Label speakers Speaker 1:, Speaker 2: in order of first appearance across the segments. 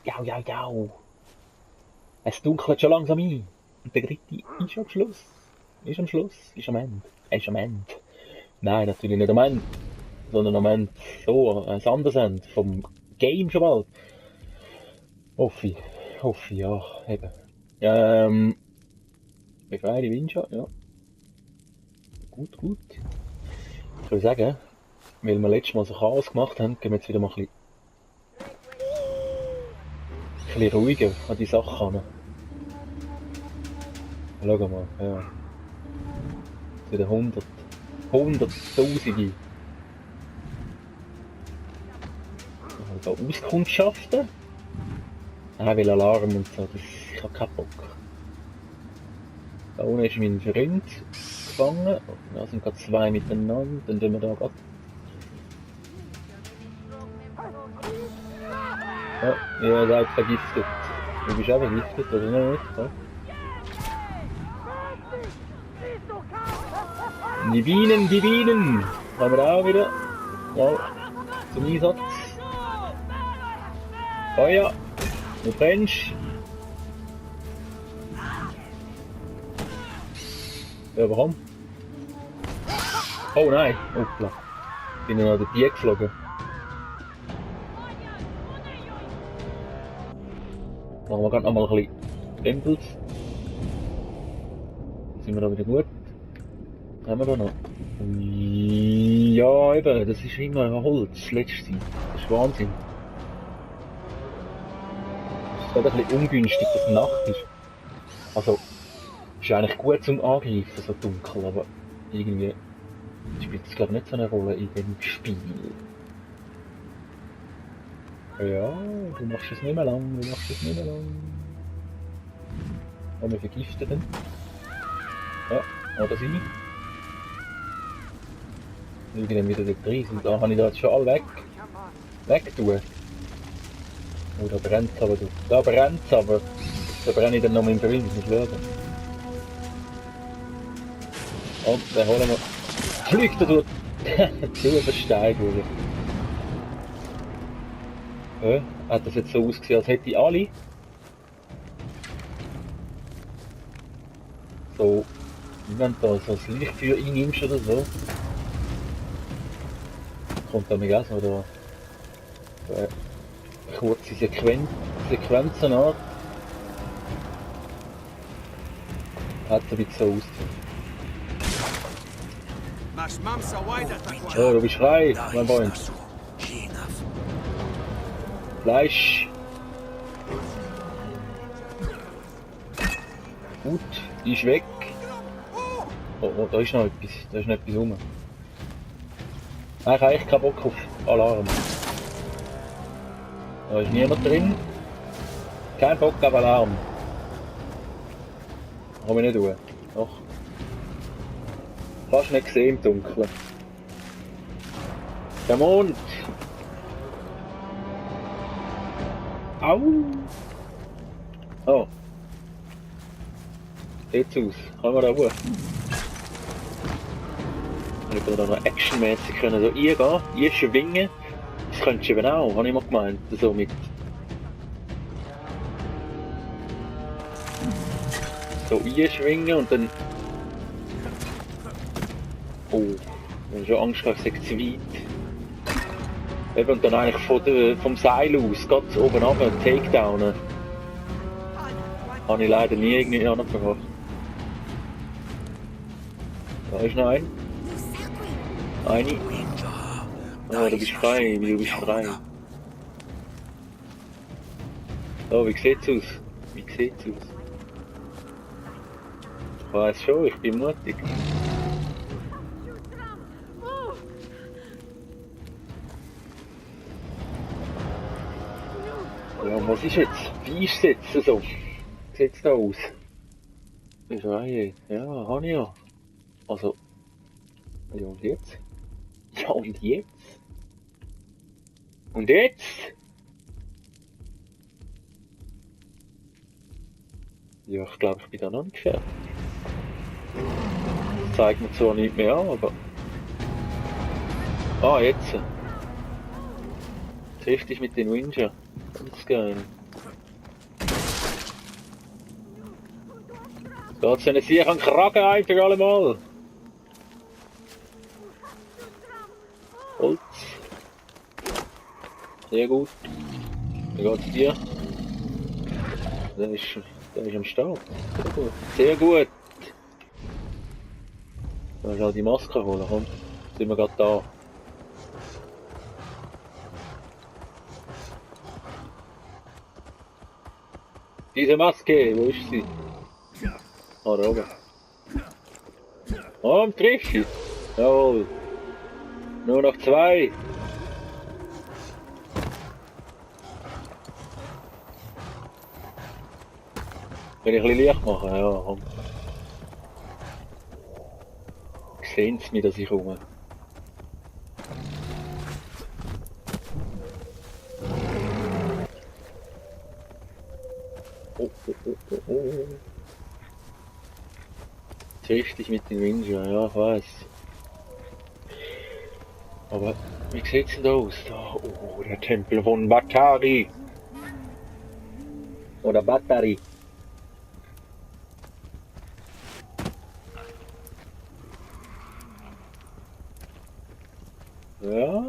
Speaker 1: Jau, jau, jau. Es dunkelt schon langsam ein. Und der dritte ist am Schluss. Ist am Schluss. Ist am Ende. Er ist am Ende. Nein, natürlich nicht am Ende. Sondern am Ende so, ein anderes Ende. Vom Game schon bald. Hoffe, ja, eben. Befreie Windschatten, ja. Gut, gut. Ich würde sagen, weil wir letztes Mal so Chaos gemacht haben, gehen wir jetzt wieder mal ein bisschen ruhiger an die Sache ran. Schau mal, ja. Zu den Hunderttausende. Da Auskundschaften. Will Alarm und so, ich hab keinen Bock. Da unten ist mein Freund gefangen. Da sind gerade zwei miteinander, dann tun wir da gerade. Ja, ihr seid vergiftet. Du bist auch vergiftet, oder nicht? Ja. Die Bienen! Haben wir auch wieder. Ja, zum Einsatz. Feuer! Du brennst! Ja, warum? Oh nein! Hoppla! Bin ich noch den Bier geflogen. Machen wir gerade noch mal ein bisschen Tempels. Dann sind wir da wieder gut. Was haben wir da noch? Ja, eben, das ist immer Holz, letztes Jahr. Das ist Wahnsinn. Es ist gerade ein bisschen ungünstig, dass es Nacht ist. Also, ist eigentlich gut zum Angreifen, so dunkel, aber irgendwie spielt es glaube ich nicht so eine Rolle in dem Spiel. Ja, du machst es nicht mehr lang, Und wir vergiften den. Ja, oder sie. Schauen dann wieder dort rein, und da habe ich da jetzt schon alle weg tun. Oh, da brennt es aber, da brenne ich dann noch meinen Grill, muss schauen. Und dann holen wir, fliegt er durch den Stein durch. Ja, hat das jetzt so ausgesehen, als hätte ich alle so, wenn du da so das Lichtfeuer einnimmst oder so, kommt da mir auch so da kurze Sequenzen an. Hat so ein bisschen so ausgesehen. Oh, du bist frei, mein Freund. Fleisch. Gut, die ist weg. Oh, da ist noch etwas rum. Ich habe eigentlich keinen Bock auf Alarm. Da ist niemand drin. Kein Bock auf Alarm. Kann ich nicht tun. Doch. Fast nicht gesehen im Dunkeln. Der Mond! Au! Oh. Sieht's aus. Kann man da hoch? Ich würde da noch actionmäßig können so eingehen, einschwingen. Das könntest du eben auch, habe ich mal gemeint. So mit. So einschwingen und dann. Oh, ich habe schon Angst gehabt, ich sage zu weit. Eben, und dann eigentlich vom Seil aus, ganz oben runter, Takedownen. Habe ich leider nie irgendwie angebracht. Da ist noch ein. Eine. Oh, du bist frei, Oh, wie sieht's aus? Ich weiss schon, ich bin mutig. Ja, was ist jetzt? Wie ist es jetzt so? Wie sieht's da aus? Ist Reihe. Ja, habe ich ja. Also. Ja, und jetzt? Ja, und jetzt? Und jetzt? Ja, ich glaube, ich bin da noch nicht fertig. Das zeigt mir zwar nicht mehr an, aber... Ah, jetzt. Triff dich mit den Windschatten. Ganz geil. Geht so eine Sieg an den Kragen ein für alle Mal. Holz. Sehr gut. Wie geht's dir? Der ist am Start. Sehr gut. Sehr gut. Soll ich auch die Maske holen? Komm, sind wir gerade da. Diese Maske, wo ist sie? Ah, da oben. Oh, triff ich. Jawohl. Nur noch 2. Will ich ein bisschen Licht machen? Ja, komm. Sehen Sie mich, dass ich komme? Oh, oh, oh, oh, oh. Triff dich mit den Ninja, ja, ich weiß. Aber wie sieht's denn aus? Oh, der Tempel von Batari. Oder Batari. Ja.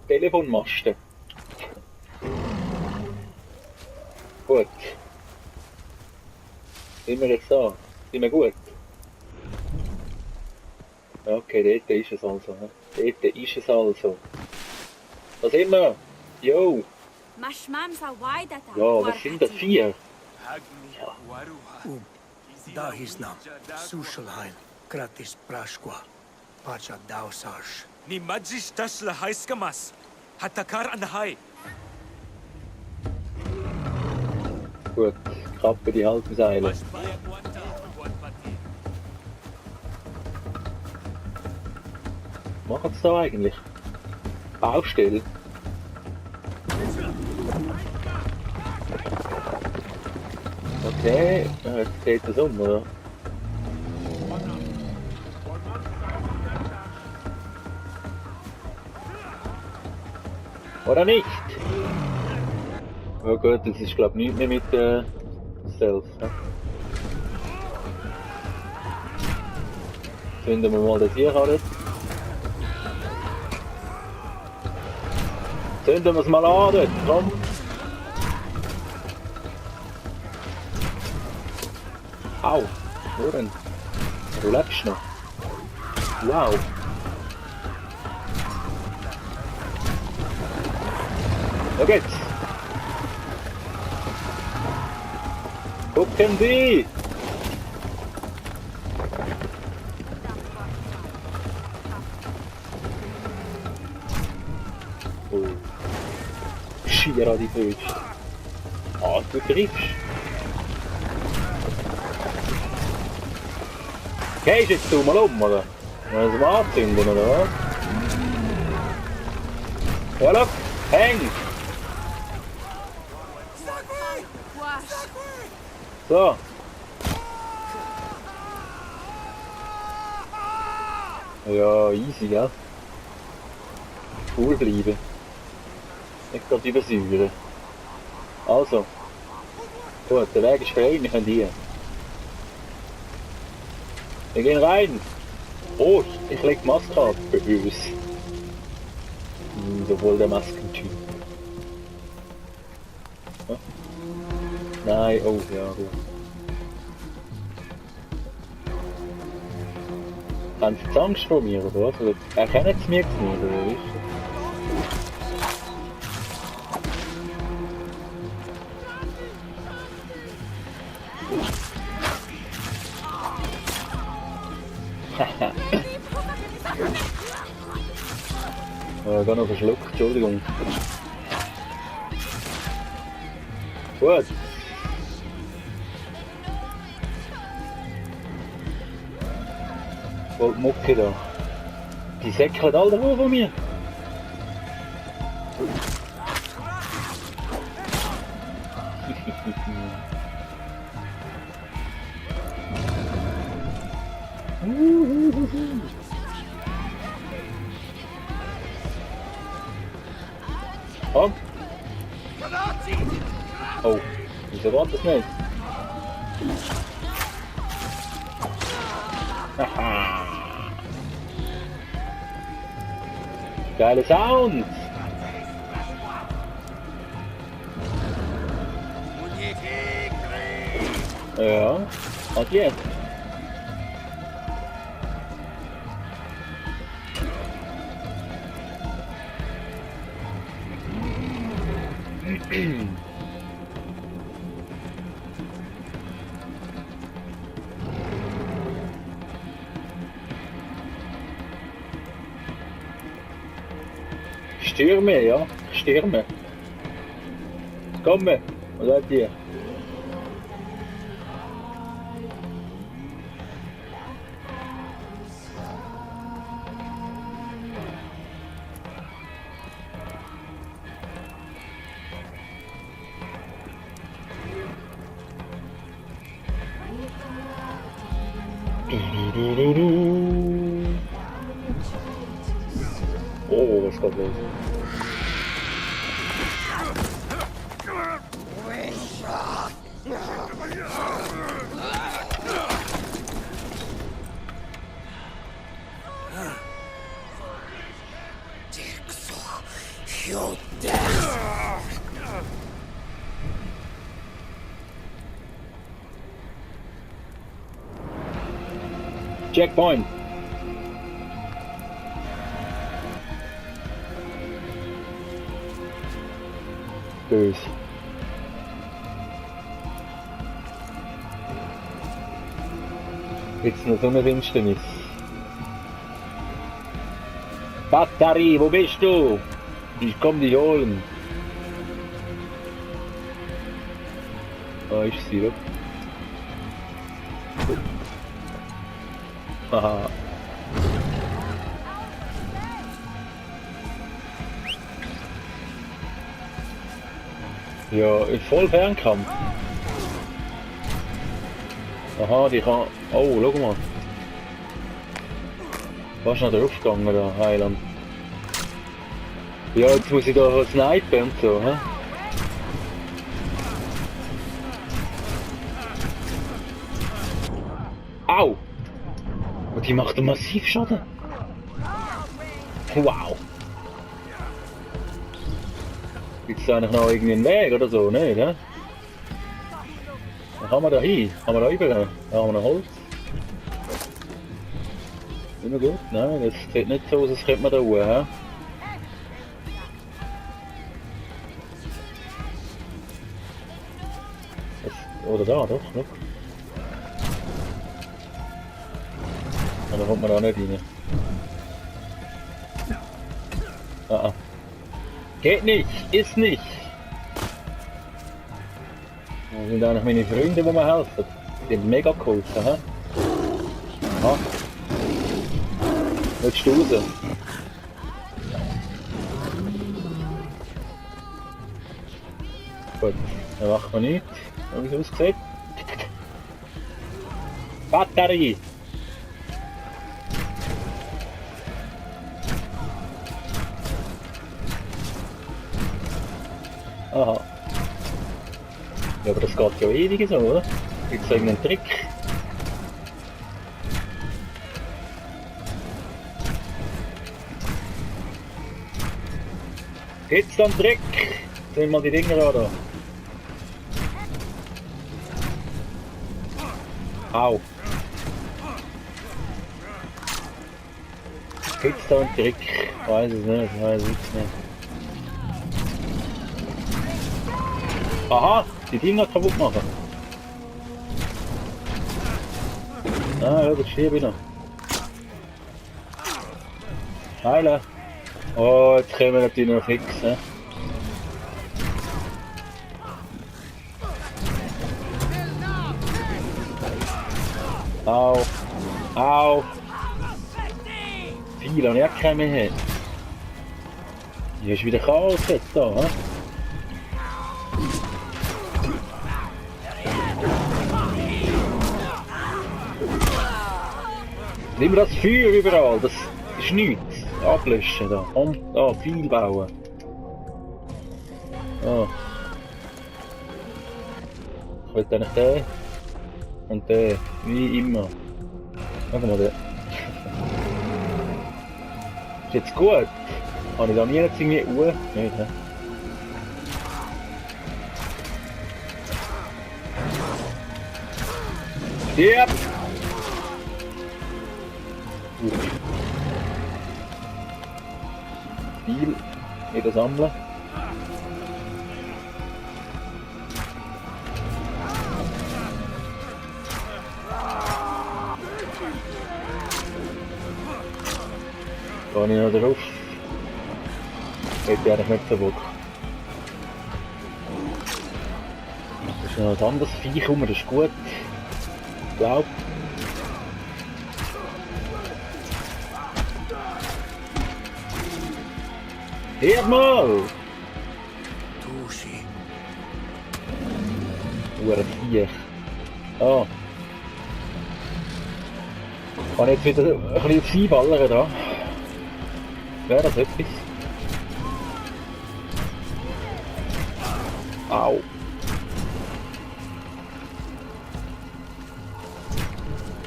Speaker 1: Telefonmasten. Gut. Sind wir jetzt da? Sind wir gut? Okay, dort ist es also. Dort ist es also. Da sind wir. Jo. Ja, was sind das? 4? Ja.
Speaker 2: Dahisnam, Sushalhain, Kratis Prashqua, Pacha Dausarsh.
Speaker 3: Ni Majis Tasla Haiskamas, Hatakar an Hai.
Speaker 1: Gut, Kappe die Halbseile. Was macht's da eigentlich? Baustelle? Okay, jetzt geht es um, oder? Oder nicht? Oh gut, das ist glaube ich nicht mehr mit Stealth. Ne? Zünden wir mal das hier alles. Zünden wir es mal an dort, komm! Au, Ohren. Du lebst noch. Wow. Da geht's. Gucken Sie! Oh. Schier an die Füße. Ah, du triffst. Gehst jetzt du mal um, oder? Wollen Sie mal anzünden, oder was? Ja, schau, häng! So. Ja, easy, gell? Cool bleiben. Nicht gerade übersäuern. Also. Gut, der Weg ist frei, wir können hier. Wir gehen rein. Oh, ich leg die Maske ab für uns. Sowohl der Maskentyp. Ja? Nein, oh ja, gut. Haben Sie Angst vor mir, oder was? Oder erkennen Sie mich jetzt nicht, oder wie ist das? Gar noch verschluckt, Entschuldigung. Gut. Wo die Mucke da? Die säckelt alle da von mir. Komm. Oh. Wieso geht das nicht? Haha! Geiler Sound! Ja, hat jetzt. Stürme, ja, Stürme. Komm, was seid ihr? Oh, was geht los? Checkpoint. Böse. Jetzt noch so eine Finsternis. Batterie, wo bist du? Ich komm dich holen. Ah, ist sie, oder? Haha. Ja, voll Fernkampf. Aha, die kann... Oh, schau mal. Fast noch drauf gegangen, da, Heiland. Ja, jetzt muss ich da snipen und so, hä? Au! Und die macht einen massiv Schaden. Wow! Gibt es eigentlich noch irgendeinen Weg oder so? Nicht, hä? Dann kann man da hin? Kann man da rüber? Da haben wir noch Holz. Immer gut? Nein, das sieht nicht so aus, als könnte man da hoch, hä? Oder da, doch, schau. Dann kommt man da nicht rein. Ah. Geht nicht, ist nicht. Das sind eigentlich meine Freunde, die mir helfen. Die haben mega geholfen, hä? Aha. Willst du raus? Gut, dann macht man nichts, wie es aussieht. Batterie! Aha. Ja, aber das geht ja ewig so, oder? Gibt es irgendeinen Trick? Gibt's da einen Trick? Sehen wir mal die Dinger an da. Au. Gibt's da einen Trick? Ich weiß es nicht, weiß es nicht. Aha, die Dinger kaputt machen. Ah, ja, das steht wieder. Heilen. Oh, jetzt können wir natürlich noch fixen. Au. Au. Viel habe ich auch keine mehr. Hier ist wieder Chaos jetzt da, hä? Nimm das Feuer überall, das ist nichts. Ablöschen da. Und da, viel bauen. Oh. Ich will eigentlich den und den, wie immer. Schau mal den. Ist jetzt gut? Habe ich da nie jetzt irgendwie Uhr? Nicht, ne? Stirb! Gut. Viel wieder sammeln. Gehe ich noch drauf? Hätte ich eigentlich nicht so Bock. Das ist noch ein anderes Viech rum, das ist gut. Ich glaube. Hört mal!
Speaker 2: Tushi.
Speaker 1: Uhr Viech. Ah. Kann ich jetzt wieder ein bisschen aufs Einballern da? Wäre das etwas? Au.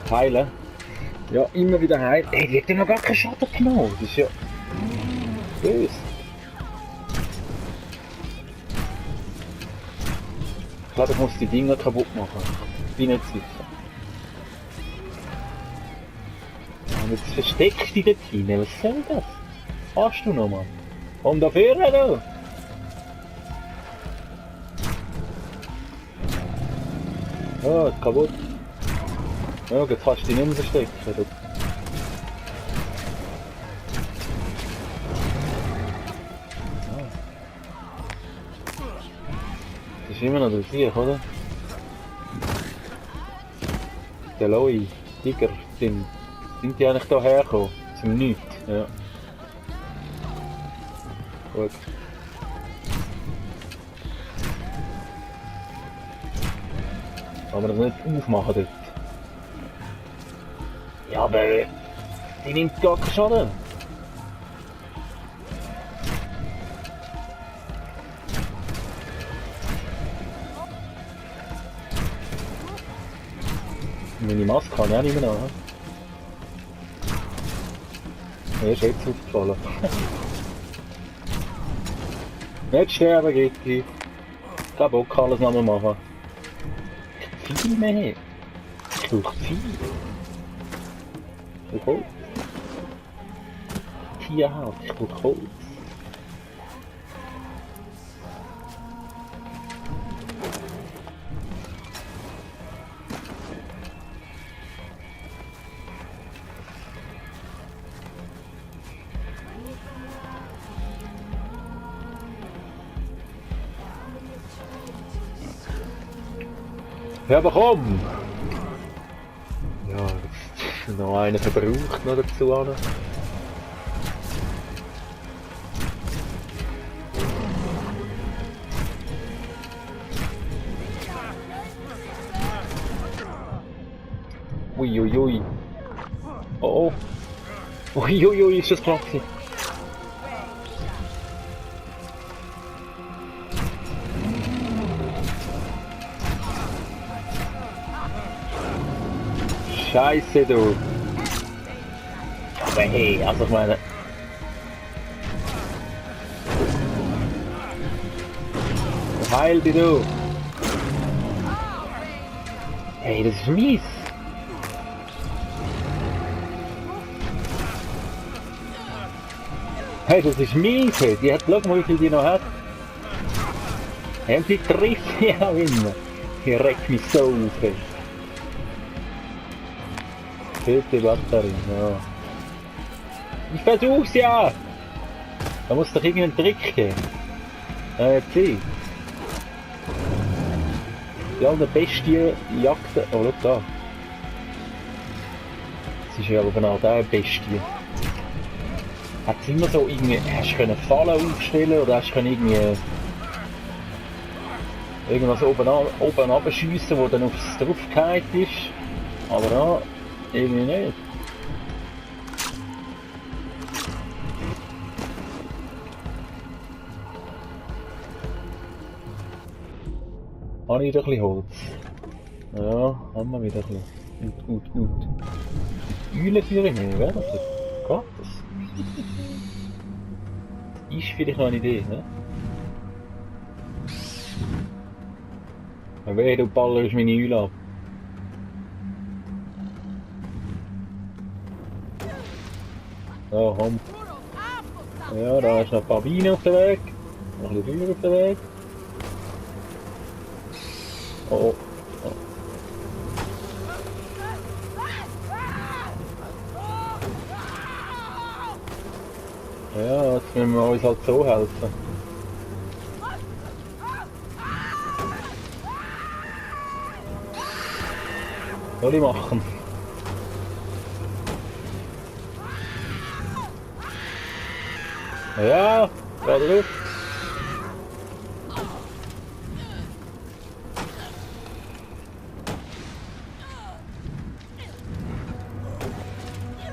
Speaker 1: Heilen? Ja, immer wieder heilen. Ey, die hat ja noch gar keinen Schaden genommen. Das ist ja böse. Ich glaube, ich muss die Dinger kaputt machen. Ich bin nicht sicher. Und jetzt versteckst du dich dort hinein. Was soll das? Was hast du noch mal? Komm da vorne da! Ja, ist kaputt. Ja, jetzt kannst du dich nicht mehr verstecken. Das ist immer noch der Sieg, oder? Der Loi, Tiger, sind die eigentlich da hergekommen? Zum Nichts, ja. Gut. Aber das nicht aufmachen dort. Ja, aber die nimmt gar keinen Schaden. Meine Maske kann ich auch nicht mehr haben. Mir ist jetzt aufgefallen. Nicht sterben, Gitti. Kein Bock, alles nochmal machen. Viel mehr. Ich brauche viel. Ich brauche Holz. Tierhaut, ich brauche Holz. Ja, aber komm! Ja, jetzt ist noch einer verbraucht noch dazu. Uiuiui. Oh oh. Uiuiui, ist das knapp gewesen. Scheiße, du! Aber hey, also ich meine... Heil dich, du! Hey, das ist mies! Hey, das ist mies, hey. Die hat, schau mal, wie viel die noch hat. Haben sie trifft ja immer. Die regt mich so auf, hey. Bitte Batterie, ja. Ich versuch's ja! Da muss doch irgendeinen Trick geben. Jetzt sieh. Die allerbeste Jagd. Oh, schau da. Das ist ja aber genau der Bestie. Hat es immer so irgendwie. Hast du können Fallen aufstellen oder hast du können irgendwie. Irgendwas oben abschiessen, wo dann aufs draufgehakt ist. Aber da. Irgendwie nicht. Habe ich doch ein bisschen Holz. Ja, haben wir wieder ein bisschen. Gut. Eulenführerin, wäre das? Geht das? Ist vielleicht noch eine Idee, ne? Aber wehe, du ballerst meine Eule ab. So, komm. Ja, da ist noch ein paar Beine auf dem Weg. Noch ein bisschen Feuer auf dem Weg. Oh. Ja, jetzt müssen wir uns halt so helfen. Soll ich machen? Ja, da drauf.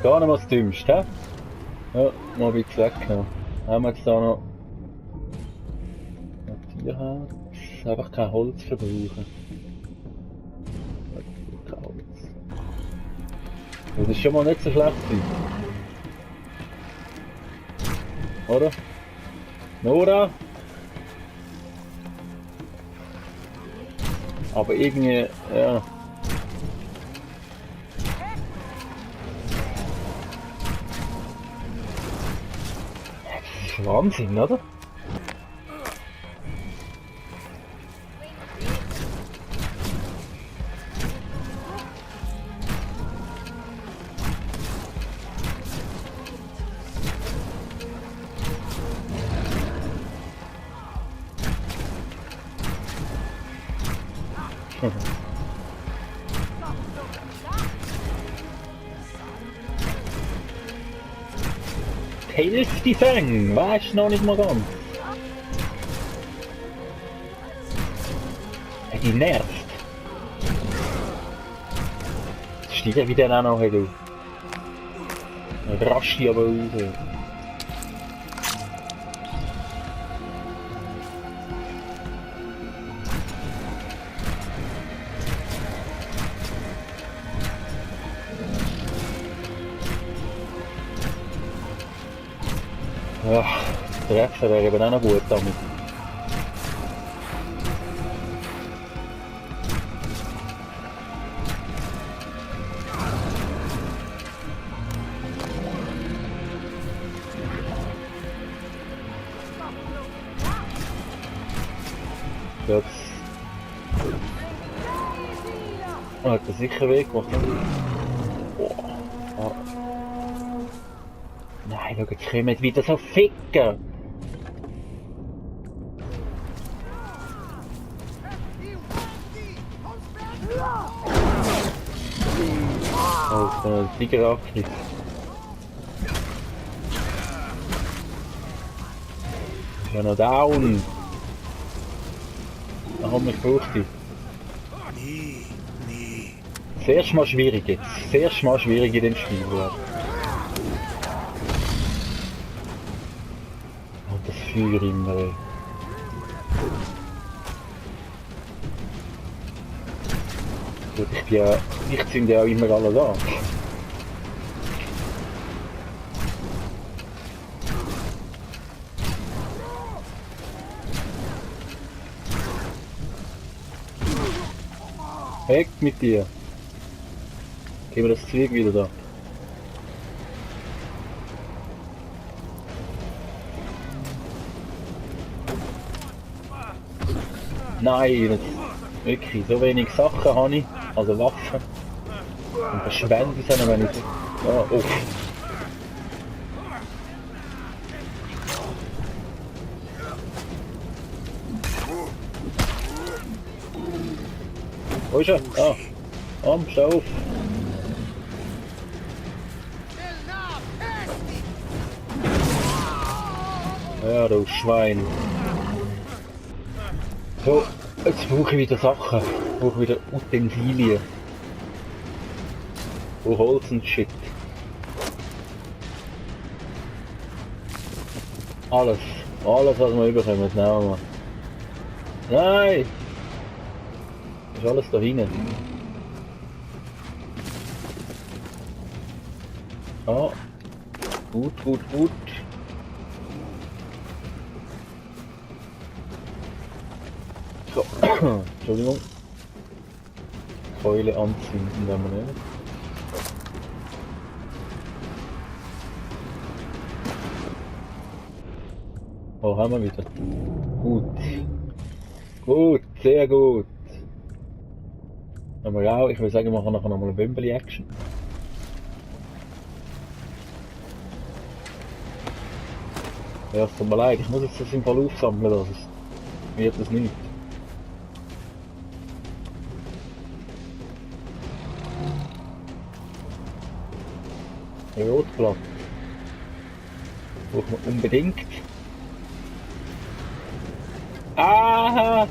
Speaker 1: Gar nicht was dümmst, hä? Ja, mal ein bisschen weggenommen. Haben wir jetzt da noch ein Tierherz? Einfach kein Holz verbrauchen. Kein Holz. Das ist schon mal nicht so schlecht gewesen. Oder? Nora? Aber irgendwie, ja. Das ist Wahnsinn, oder? Die Hälfte Fang, weißt du noch nicht mal ganz. Die nervt. Jetzt steht ja wieder auch noch, hey du. Rasch die aber raus. Ja, treffen wäre eben auch noch gut damit. Jetzt. Ah, hat er sicher Weg gemacht. Boah. Ah. Nein, schau, jetzt kommen wir wieder so ficken! Oh, ist ein Tiger abgekriegt. Ja, noch down! Da haben wir gefürchtet.
Speaker 2: Nie.
Speaker 1: Das erste Mal schwierig jetzt. Das erste Mal schwierig in dem Spiel. Ja. Und das Feuer immer, ey. Gut, ich sind ja auch immer alle da. Weg mit dir! Geben wir das Zeug wieder da. Nein, wirklich, so wenig Sachen habe ich, also Waffen. Und verschwende ich sie, wenn ich... Ah, oh. Wo ist er? Ah, komm, steh auf. Ja, du Schwein. So, jetzt brauche ich wieder Sachen. Ich brauche wieder Utensilien. Und Holz und Shit. Alles, was wir überkommen, das nehmen wir. Nein! Ist alles da hinten. Ah. Gut, gut, gut. So. Entschuldigung. Keule anzünden, wenn wir nicht. Oh, haben wir wieder. Gut. Gut, sehr gut. Haben wir auch. Ich würde sagen, wir machen nachher nochmal eine Bömbeli-Action. Ja, es tut mir leid, ich muss jetzt das im Fall aufsammeln, das wird das nicht. Rotblatt. Brauchen wir unbedingt. Aha!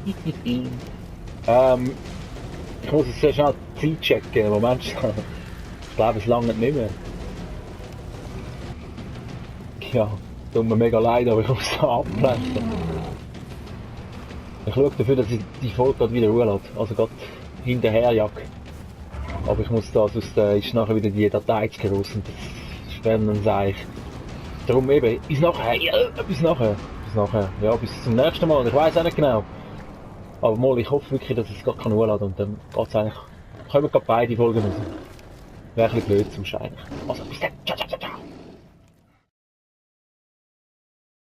Speaker 1: Ich muss jetzt sehr schnell die Zeit checken. Moment, ich glaube, es lange nicht mehr. Ja, tut mir mega leid, aber ich muss da abbrechen. Ich schaue dafür, dass ich die Folge gerade wieder hochlade, also gerade hinterherjag. Aber ich muss das aus der, ist nachher wieder die Datei zu groß und das ist dann sage ich. Darum eben, bis nachher, ja, bis nachher. Bis nachher, ja, bis zum nächsten Mal, ich weiß auch nicht genau. Aber mal, ich hoffe wirklich, dass ich es gerade kann hochladen und dann geht's eigentlich, können wir gerade beide Folgen raus. Wäre ein bisschen blöd zum Schein. Also bis dann, ciao, ciao, ciao.